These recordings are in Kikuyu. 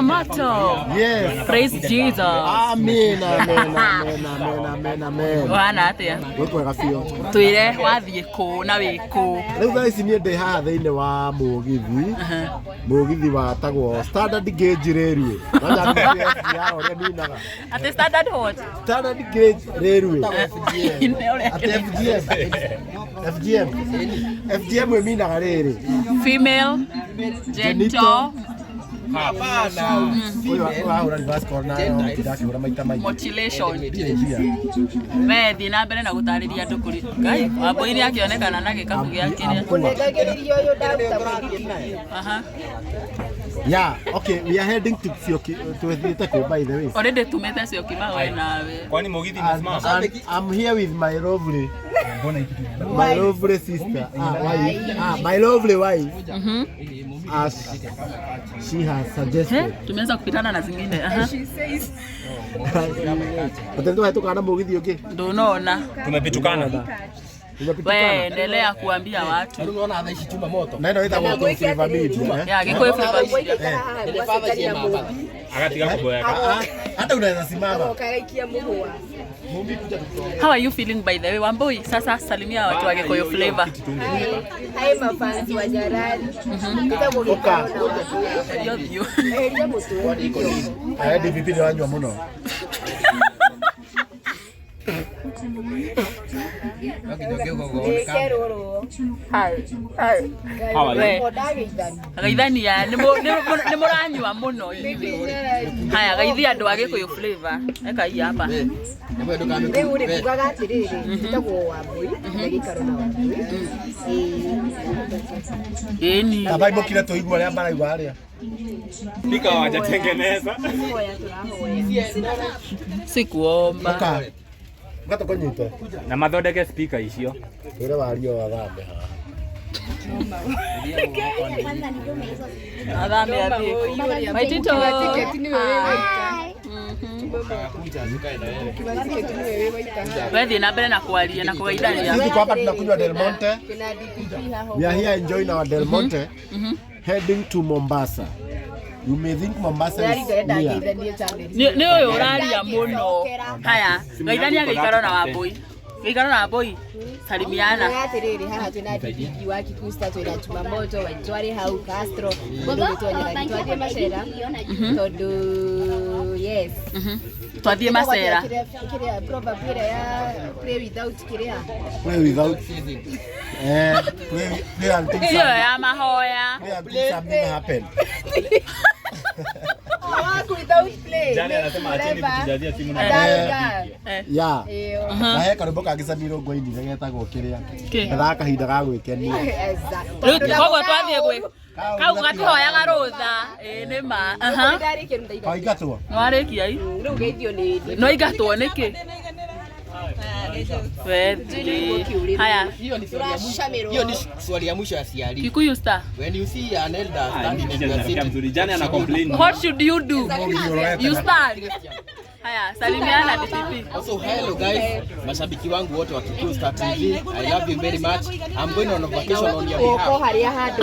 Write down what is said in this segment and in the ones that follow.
Moto. Yes. Praise Jesus. Amen, amen, amen, amen, amen, amen. Ũhana atĩa? Gwĩ kwega biũ. Twĩre wathiĩ kũ na wĩ kũ? Rĩu thaa ici niĩ ndĩ haha thĩinĩ wa mũgithi. Mũgithi watagwo Standard Gauge Railway. No nyambĩrĩrie SGR ũrĩa ninaga. Atĩ standard what? Standard Gauge Railway. Nĩ ũrĩa Atĩ FGM. FGM. FGM ĩminaga rĩrĩ. Female, gentle, Ũyũ ũrahũra reverse call na mũtinda akĩhũra maita maingĩ. mutilation. Ndirĩ mbia. We thiĩ na mbere na gũtarĩria andũ kũrĩ. Ngai, Wambũi nĩ akĩonekana na gĩkabu gĩa kĩrĩa. Kũnengagĩrĩria ũyũ ndaruta mũgithi. Aha. Yeah, okay, we are heading to Sioki, twethiĩte kũ by the way. Already tumĩte Syokimau we nawe. Kwani mugithi And, imesimama? and I'm here with my lovely sister, wife, my lovely wife, as she has Eh, suggested. tumeanza kupitana na zingine. Aha. Atĩ nĩtũhetũkaga na mũgithi ũngĩ. Ndũnona. Tumepitukana. We endelea kuambia watu. Na ĩno ĩtagwo Tom Flavor Media, eh? Ya Gĩkũyũ Flavor Media. Gũikara haha gwacikania mũmbi Akatiga kuboeka. Ah, ah, hata unaweza simama. agoka gaikia mũhũa. How are you feeling by the way? Wambui, sasa salimia watu wa Gĩkũyũ Flavor. Hi mafans wa Jaran. Njĩtagwo Ũka. Gĩkaro na Wambui. Eheria ũthiũ. Eheria mũtwe. Aya DVP nĩ wanyua mũno. Ĩ kerũrũ. How are you? We. Ngo ndageithania. Geithania, nĩ mũranyua mũno inyuĩ. Haya, geithia andũ a Gĩkũyũ Flavor. Eka hii hapa. Rĩu rĩ kugaga atĩrĩrĩ, njĩtagwo Wambui na Gĩkaro na Wambui. Ĩĩ. Ĩni. Kaba imũkire tũigue arĩa marauga arĩa. Pika hawajatengeneza. Kũhoya tũrahoya. Sikuomba. Ũka. Ũka tũkũnyite. Na mathondeke speaker icio. Twĩre wario wathambe haha. Athame athiĩ kũ. Maitito. We thiĩ na mbere na kwaria na kũgeithania. Sisi tuko hapa tunakunywa Del Monte. Kwĩna DPP haha. We are here enjoying our Del Monte, heading to Mombasa. You may think Mombasa is Ndari ndĩrenda near. ngeithanie channel. Nĩ ũyũ ũraria mũno. Haya, geithania gĩikaro na Wambui. Gĩikaro na Wambui. Salimiana. Kuga atĩrĩrĩ haha twĩna DPP wa Kikusta twĩna Jumamoto Waitwari hau Castro mũndũ gwĩtwo Nyarari twathiĩ macera tondũ yes Twathiĩ macera. Kĩrĩa proverb ĩrĩa ya play without kĩrĩa Play without. Eh, play, play until Tiyo something, ya mahoya. play until something happen. work without play Jani makes anasema acheni forever kutujazia simu a na dull girl. Eh. Yeah. Ĩyo. Na he karwĩmbo kangĩ Samiro ngwainire getagwo kĩrĩa. Kĩ? Gethaga kahinda ga gwĩkenia. Exactly. Rĩu koguo twathiĩ gwĩ kau gatihoyaga rũtha. Ĩĩ nĩ ma. Aha. Ndarĩkia rĩu ndaigua. Kaingatwo. Nĩwarĩkia i? Rĩu geithio nĩ DPP. No ingatwo nĩkĩ? We haya, Tũracamirwo. Hiyo ni swali ya mwisho ya CRE. Kikuyu star. When you see an elder standing in Teacher your zinasikia city, mzuri. Jani ana complain. What should you do? You stand. Haya, salimiana DPP. Also, hello guys, mashabiki wangu wote wa Kikuyu Star TV. I love you very much. I'm going on a vacation on your Gũkũ behalf. harĩa handũ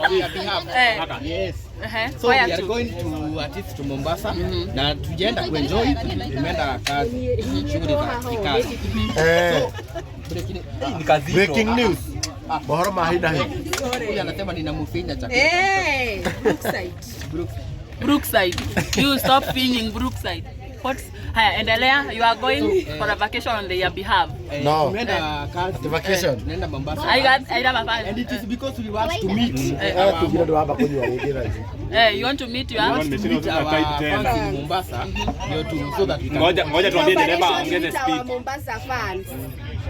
On your behalf. Eh. Yes. Ehe, So we where are to? going to at least to Mombasa na tujaenda kuenjoy, tumeenda kazi, shughuli za kikazi. Eh, Breaking Ni kazi. breaking news. Mohoro ma hi na hi. Huyu anasema ninamfinya chakula. Eh, Brookside. Brookside. You stop singing Brookside. What? Haya, endelea. You are going for a vacation on their behalf. Eh, No. Tumeenda kazi. Vacation. Tunaenda Mombasa. I got I got And it is because we want to meet Eh, tugire ndwamba kũnyua rĩngĩ thaa ici. Eh, you want to meet your want to meet Machine our type tena. fans in Mombasa ndio tu so that we can Ngoja ngoja tuambie dereva aongeze Our speed. Mombasa fans.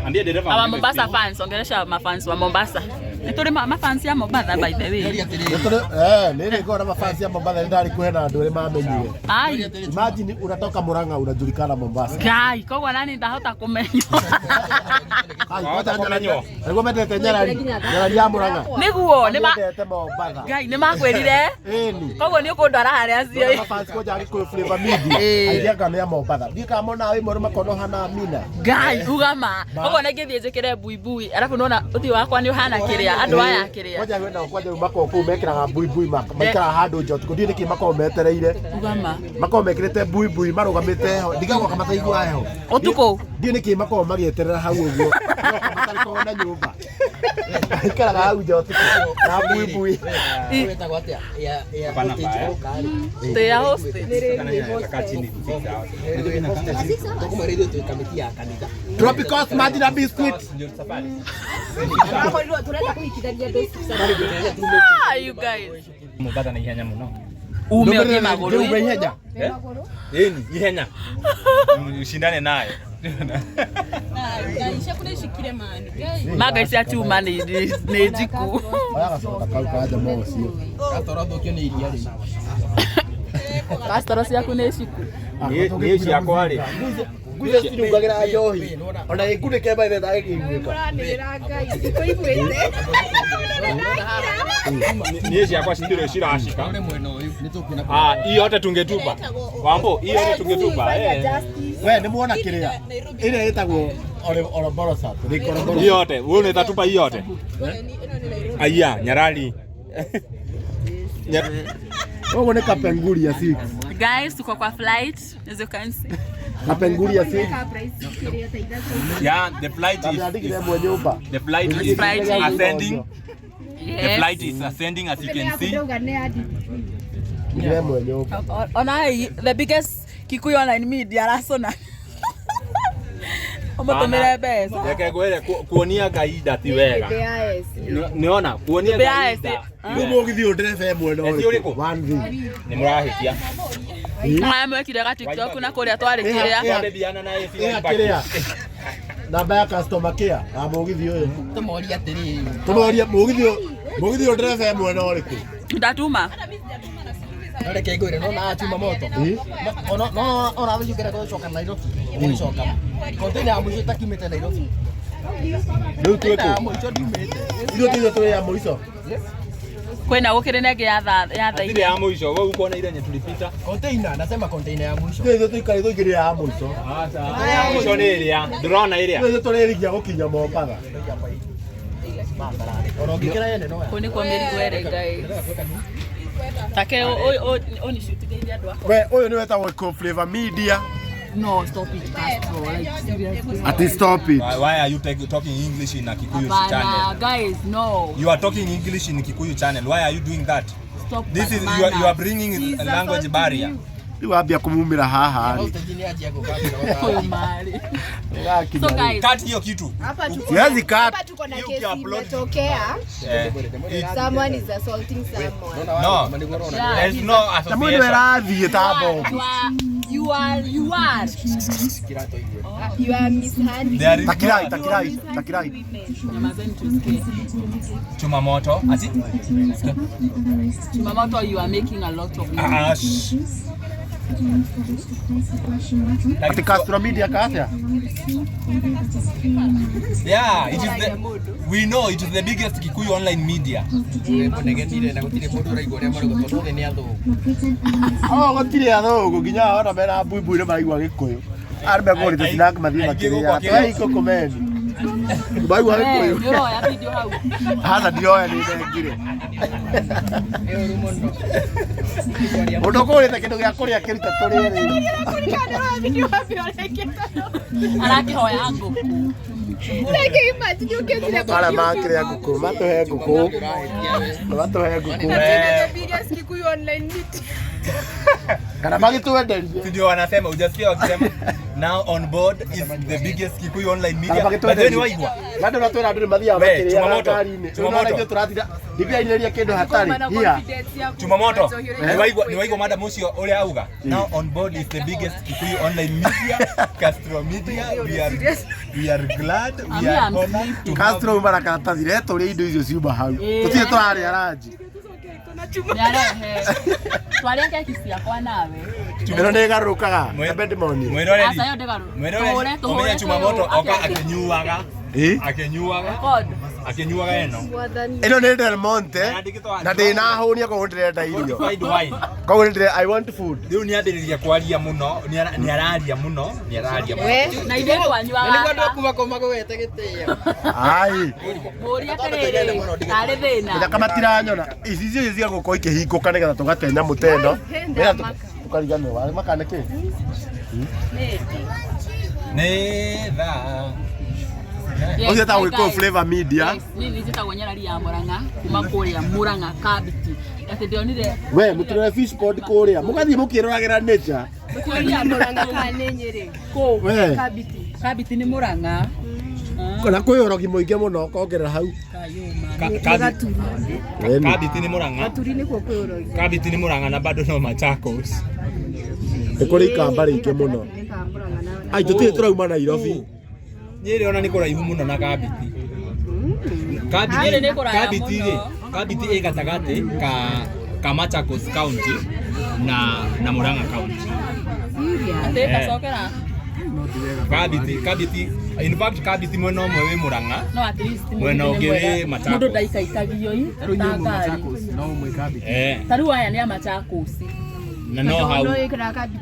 Ambie dereva our aongeze Mombasa speed. fans. Ongelesha mafans wa Mombasa. Nĩ tũrĩ mafans ya Mombasa by the way. Eh, nĩ rĩ ngona mafansi ya Mombasa nĩ ndarĩ kuhe na andũ arĩa mamenyire. Ai. Imagine unatoka Murang'a unajulikana Mombasa. Ngai, koguo nani ndahota kũmenywo. Wahota kũmenywo. Nĩguo mendete nyarari. Nyarari ya Murang'a. Nĩguo nĩ ma Mendete Mombatha. Ngai nĩ makwĩrire. Ĩni. Koguo nĩ ũkũndwara harĩa acio. Mafans kwanja Gĩkũyũ Flavor Media. Ĩĩ. Aingĩ anga nĩ a Mombatha. Ndiũĩ kana monaga wĩ mwerũ makona ũhana Amina. Ngai uga ma. Koguo nĩ ngĩthiĩ njĩkĩre buibui. Arabu nona ũthiũ wakwa nĩ ũhana kĩrĩa andũ aya kĩrĩa. Kwanja kwenda kwanja rĩu makoragwo kũu mekĩraga buibui maikaraga handũ nja ũtukũ. Ndiũĩ nĩkĩ makoragwo metereire. Uga ma. Makoragwo mekĩrĩte buibui marũgamĩte heho. Ndigagwo mataiguaga heho. Ũtukũ. Ndiũĩ nĩkĩ makoragwo magĩeterera hau ũguo. Matarĩkoragwo na nyũmba. Maikaraga hau nja ũtukũ na buibui. Wetagwo atĩa? Ya ya Hapana, hostage mbaya. gũka rĩ. Tĩ ya hostage. Kaa chini Tũkũmwĩra ithuĩ twĩ kamĩtĩ ya kanitha. Tropical smudge na biscuit. Tũrakorirwo tũrenda kũhikithania andũ Ah, you guys. Mombatha na ihenya mũno. Ume ũthiĩ magũrũ. Ndũmĩrĩre ihenya. Eh? Ĩni, ihenya. Ushindane nayo. Maga ici atiuma nĩ nĩ njiku. Oya gacoka kau kanja mocio. Gatoro thũkio nĩ iria rĩu. Kastoro ciaku nĩ ciku. Niĩ ciakwa rĩ. Ngucio cinungagĩra njohi. Ona ĩngunĩke maithe ndagĩkĩiguĩka. Niĩ ciakwa citirĩ ciracika. Ũrĩ mwena ũyũ nĩ tũkuona Ah, hii yote tungetupa. Wambo, hii yote tungetupa. Eh. We nĩ muona kĩrĩa ĩrĩa ĩtagwo Oroborosat. Hii yote, wewe unaweza tupa hii yote. Aya, nyarali. Ũguo nĩ Kapenguria 6. Guys, tuko kwa flight as you can see. Kapenguria 6. Yeah, the flight is, Ndamĩandĩkire ĩmwe nyũmba. the flight is Flight is- ascending. The Yes. flight is ascending as you can see. Ndĩre ĩmwe nyũmba. Ona the biggest Kikuyu online media aracona. Ũmũtũmĩre mbeca. Reke ngwĩre kuonia Ngai nda ti wega. Nĩona kuonia Ngai BIS. nda. Rĩu mũgithi ũyũ ndereba ĩmwe no Eti ũrĩkũ? One thing. Nĩ mũrahĩtia. Aya mwekire ga TikTok na kũrĩa twarĩ kĩrĩa. Twarebiana na AC Ĩha kĩrĩa? Namba ya customer care ya mũgithi ũyũ. Tũmorie atĩrĩrĩ. Tũmorie mũgithi ũyũ mũgithi ũyũ ndereba ĩmwe no ũrĩkũ? Ndatuma. No reke ngwĩre no na chuma moto. Ĩ? No no ona thĩ ũkĩenda gũcoka Nairobi. Ũgũcoka. Container ya mũico ĩtakiumĩte Nairobi. Rĩu twĩ Container ya kũ? mũico ndiumĩte. Ithuĩ tũithuĩ tũrĩ ya mũico. Kwĩna gũkĩrĩ na ĩngĩ ya thaa ya thaa Ile ya mwisho, wewe uko na ile yenye tulipita. Container, nasema container ya mwisho. Ithuĩ ithuĩ tũikarĩ tũingĩrĩ ya mũico. Ya mwisho nĩ ĩrĩa. Ndũrona ĩrĩa. Ithuĩ ithuĩ tũrĩrigia gũkinya Mombatha. Ona ũngĩkĩra yene no ya. Kũu nĩkuo mĩrigo ĩrĩ guys. Take ũnicutithĩirie andũ akwa. We ũyũ nĩ wetagwo Eco Flavor Media. No, stop it, Castro. Like, seriously. Ati stop it. Why are you talking English in a Kikuyu Hapana, channel? guys, no. You are talking English in Kikuyu channel. Why are you doing that? Stop This bad is you are manners. bringing a language barrier. Rĩu ambia kũmumĩra haha rĩ. Hostage nĩ anjia gũka. Ũyũ marĩ. Ũgakinya So rĩ. guys, Cut hiyo kitu. Siwezi cut. Hapa tuko na You kesi upload- imetokea. Eh, Someone is assaulting someone. No. yeah, There's no Na mũndũ association. ĩrathiĩ ta bomu. you are, you are. You are mishandling. There is no Takirai, takirai, takirai. Nyamazeni tusikie. Chuma moto. Ati? Chumamoto, you are making a lot of noise. Ah, shh. Ati Castro Media ka atĩa? Yeah, it is the we know it is the biggest Kikuyu online media. Mũnegenire na gũtirĩ mũndũ ũraigua ũrĩa marauga tondũ othe nĩ athũngũ. Oh, gũtirĩ athũngũ nginya ona mena mbuibui nĩ maraigua gĩkũyũ. Arĩa megũrĩte snack mathiĩ Aingĩ gũkũ makĩrĩaga. akĩrĩa. Twai ikũkũmeni. Maraigua Eh, gĩkũyũ. nĩ ũroya video hau. Haha ndiroya nĩ thengire. Nĩ ũru mũno. Mũndũ ũkũgũrĩte kĩndũ gĩa kũrĩa kĩruta tũrĩe rĩu. Arakĩhoya ngũkũ. Arĩa makĩrĩa ngũkũ matũhe ngũkũ. Matũhe ngũkũ. Kana magĩtwenderie. Ndio wanasema hujasikia wakisema now on board is the biggest Kikuyu online Kana media. By the way, ni magĩtwenderie. waigua. Na andũ natwĩra andũ nĩ mathiaga We, makĩrĩaga Chumamoto, ngari-inĩ. Chumamoto. Rĩu ithuĩ tũratinda ndibĩanĩria kĩndũ hatarĩ. Hia. Chumamoto. Ni waigua madam ucio ũrĩa auga. Now on board is the biggest Kikuyu online media, Castro Media. We are glad, we I'm are here, I'm honored to have Castro uma na karatathi retũrĩa indo icio ciuma hau. Ĩĩ. Tũtirĩ tũrarĩa ranji. Nĩarehe. Twarĩa keki ciakwa nawe. Ĩno nĩ ĩgarũrũkaga. Rembe ndĩmonie. Mwĩroreri. Aca ĩyo ndĩgarũ. Mwĩroreri. Tũhũre, tũhũre Ũmenye Chumamoto twĩyo. oka akĩnyuaga. Akĩnyuaga. Record. Akĩnyuaga ĩno. Ĩno nĩ Del Monte na ndĩnahũnia koguo ndĩrenda irio. Fortified wine. Koguo nĩ I want food. Rĩu nĩambĩrĩria kwaria mũno, nĩararia mũno, nĩararia mũno. Na ithuĩ Nĩguo twanyuaga. andũ aku makomagũgete gĩtĩo. Ai. Mũũria atĩrĩrĩ, tarĩ thĩna. Kama matiranyona ici icio cia gũkorwo ikĩhingũka nĩgetha tũgate nyamũ ta ĩno nĩgetha tũkariganĩrwo arĩ makane kĩ. Nĩ thaa. Yes, Ũcio etagwo hi Gĩkũyũ guys. Flavor Media. Yes, niĩ nĩ njĩtagwo Nyarari ya Murang'a kuma kũrĩa Murang'a Kabiti. Atĩ ndionire We mũtirore fish pond kũrĩa mũgathiĩ mũkĩroragĩra nature. mũkĩũria Murang'a kana nĩ Nyĩrĩ? kũ We Kabiti. Kabiti nĩ Murang'a. na kwĩ ũrogi mũingĩ mũno kongerera hau. Ĩni. Kabiti nĩ Murang'a. Gaturi nĩkuo kwĩ ũrogi. Kabiti nĩ Murang'a na bado no Machakos. Nĩ kũrĩ ikamba rĩingĩ mũno. Ai tũtirĩ tũrauma Nairobi. Nyĩrĩ ona nĩ kũraihu mũno na Kabiti. Nyĩrĩ nĩ kũraya Kabiti rĩ, mũno. Kabiti ĩ gatagatĩ ka Machakos County na Murang'a County. Atĩ tacokera. Kabiti in fact Kabiti mwena ũmwe wĩ Murang'a. No at least Mwena mũndũ nĩ ũngĩ mwega. wĩ Machakos. Mũndũ ndaikaikagio i ta ngari. No ũmwe Kabiti. Eh, Ta rĩu aya nĩ a Machakos. na no hau No ĩkĩraga Kabiti.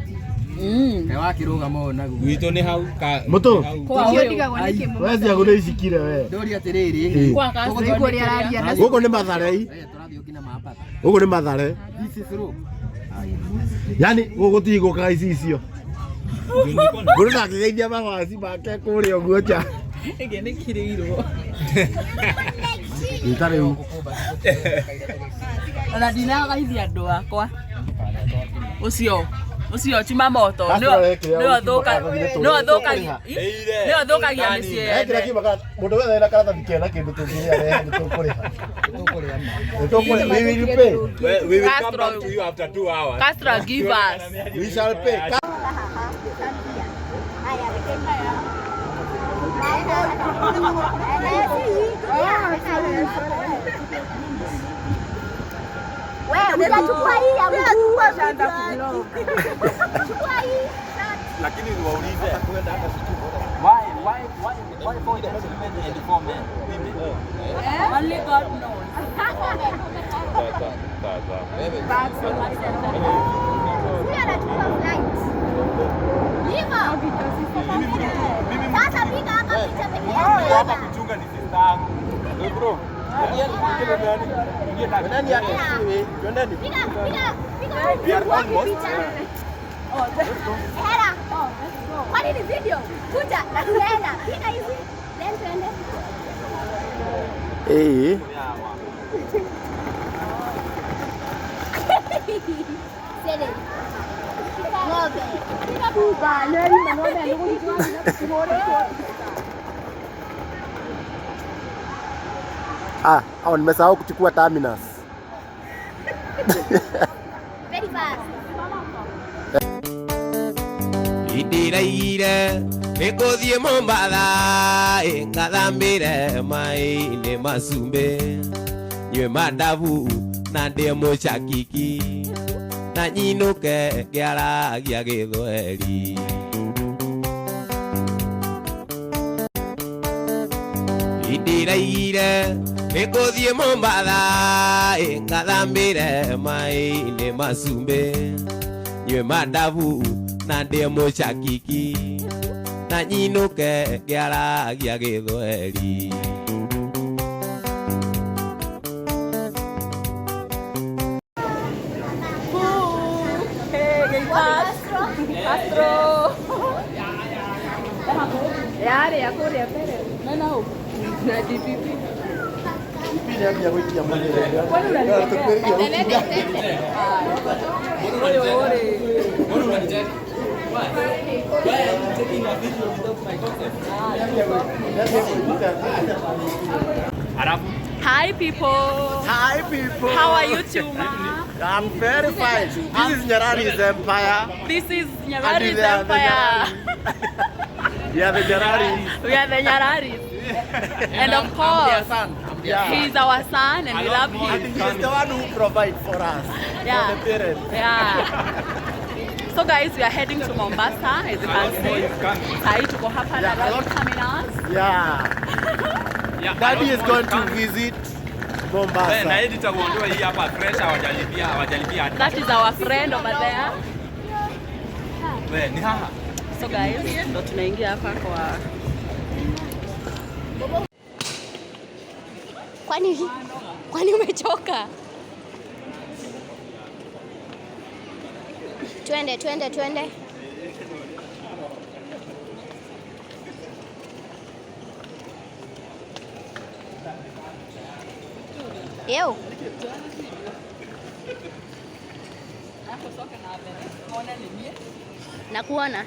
Kaĩ wakĩrũgama ũũ naguo. gwitũ nĩ hau ka Mũtũ. hau. Kwa Ũcio ũyũ. ndigagwo nĩ kĩ We ciaku nĩ icikire we. Ndũria atĩrĩrĩ. Ĩ. Kwa Castro Nĩguo nĩ ũrĩa araria na Gũkũ nĩ Mathare. Eh, tũrathiĩ nginya Mabatha. Gũkũ nĩ Mathare. This is road. Yani gũkũ tigũkaga icicio. Mũndũ ndangĩgeithia mawaci make kũrĩa ũguo nja. Ĩngĩ nĩ kĩrĩirwo. Ĩ ta rĩu. Ona ndinagaithia andũ akwa. Ũcio ũcio Chumamoto Castro arekĩra nĩwe ũgima karatathi nĩ nĩwe thũkagia Ĩire. nĩwe thũkagia mĩciĩ Ekĩra yene. kiuma karatathi mũndũ wothe wĩna karatathi kena kĩndũ tũngĩrĩa rehe nĩ tũkũrĩha. Nĩ tũkũrĩha. We will pay. We will come Castro. back to you after 2 hours. Castro give us. We shall pay. Utachukua hii ya mguu. Chukua hii. Lakini niwaulize. Why four gentlemen and four men? Women. Only God knows. Huyu anachukua flight. Hivyo. Sasa piga hapa picha peke yake. Hapa kuchunga ni sister yangu. Bro. Piga piga piga We are almost. picha. Hera. Kwani ni video? Kuja na tunaenda. Piga hizi. Then tuende. Ĩĩ. Sele. Ng'ombe. Ah, au nimesahau kuchukua terminus. Very fast. Ndĩraigire nĩ ngũthiĩ Mombatha ĩ, ngathambĩre maĩ-inĩ macumbĩ nyue mandabu na ndĩe mũcakiki na nyinũke ngĩaragia gĩthweri. Ndĩraigire nĩ ngũthiĩ Mombatha ĩ, ngathambĩre maĩ-inĩ macumbĩ nyue mandabu na ndĩe mũcakiki na nyinũke ngĩaragia gĩthweri. Hey, Castro. Yarĩa kũrĩa mbere. Mena hau. Na DPP. Ore ore. Hi people. Hi people. How are you, Chuma? I'm very fine. This is Nyarari's Empire. This is Nyarari's And we are the Empire. We are the Nyararis. We are the Nyararis. And of course, he's our son and we love And him. he is the one who provides for us. Yeah. For the parents. Yeah. So guys, we are heading to Mombasa, as you can see. Sahi tuko hapa Yeah, a Nairobi lot- terminus. Yeah. Daddy is going to visit Mombasa. Na editor uondoe hii hapa fresh, hawajalipia hata. That is our friend over there. We, ni haha. So guys, ndo tunaingia hapa kwa Kwani umechoka? Twende, twende, twende. Yo. Nakuona.